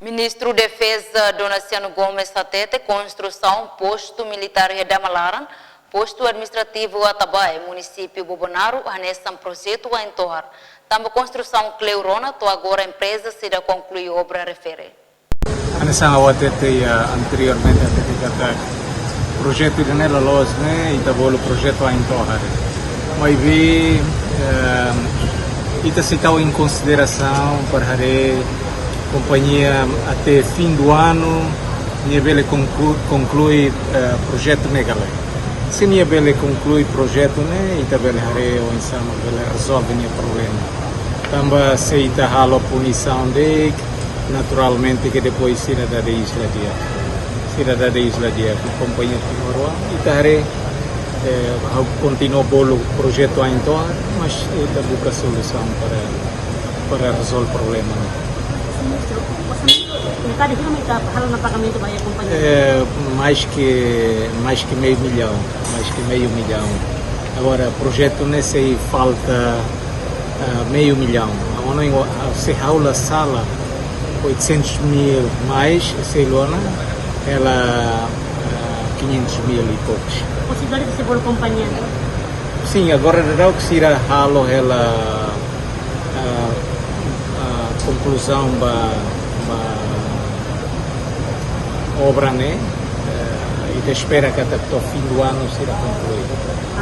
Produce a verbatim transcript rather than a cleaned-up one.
Ministru Defeza Donaciano Gomes hatete konstrusaun postu militár iha Damalaran, postu administrativu Atabae, munisípiu Bobonaro, hanesan projetu Ain Tohar. Tanba konstrusaun kleur ona, to'o agora empreza seidauk konklui obra refere. Hanesan ha'u hatete iha anteriormente, hatete katak projetu ida-ne'e loloos ne'e ita bolu projetu Ain Tohar. Maibé, eh, ita sei tau em konsiderasaun para haree kompañia até fim do ano nia bele konklu-, konklui, eh, projetu ne'e ka lae. Se nia bele konklui projetu ne'e, ita bele haree oinsá mak bele rezolve nia problema. Tanba se ita halo punisaun de'it, naturalmente ke depois sira dada isla di'ak. Sira dada isla di'ak, kompañia timoroan, ita haree, eh, ha'u kontinua bolu projetu Ain Tohar, mas ita buka solusaun para, para rezolve problema ne'e. Ministru, orsamentu, metade hira mak ita halo ona pagamentu ba iha kompañia? Eh, mais que, mais que meio milhão, mais que meio milhão. Agora, projetu ne'e sei falta, ah, meio milhão. Agora, se ha'u la sala, oitocentos mil mais, sei lona, hela, ah, quinhentos mil e poucos. Posibilidade de se bolu kompañia? Sim, agora daudaun sira halo hela, ah, ah, konkluzaun ba, ba obra ne'e, eh, ita espera katak to'o fim do ano sira konklui.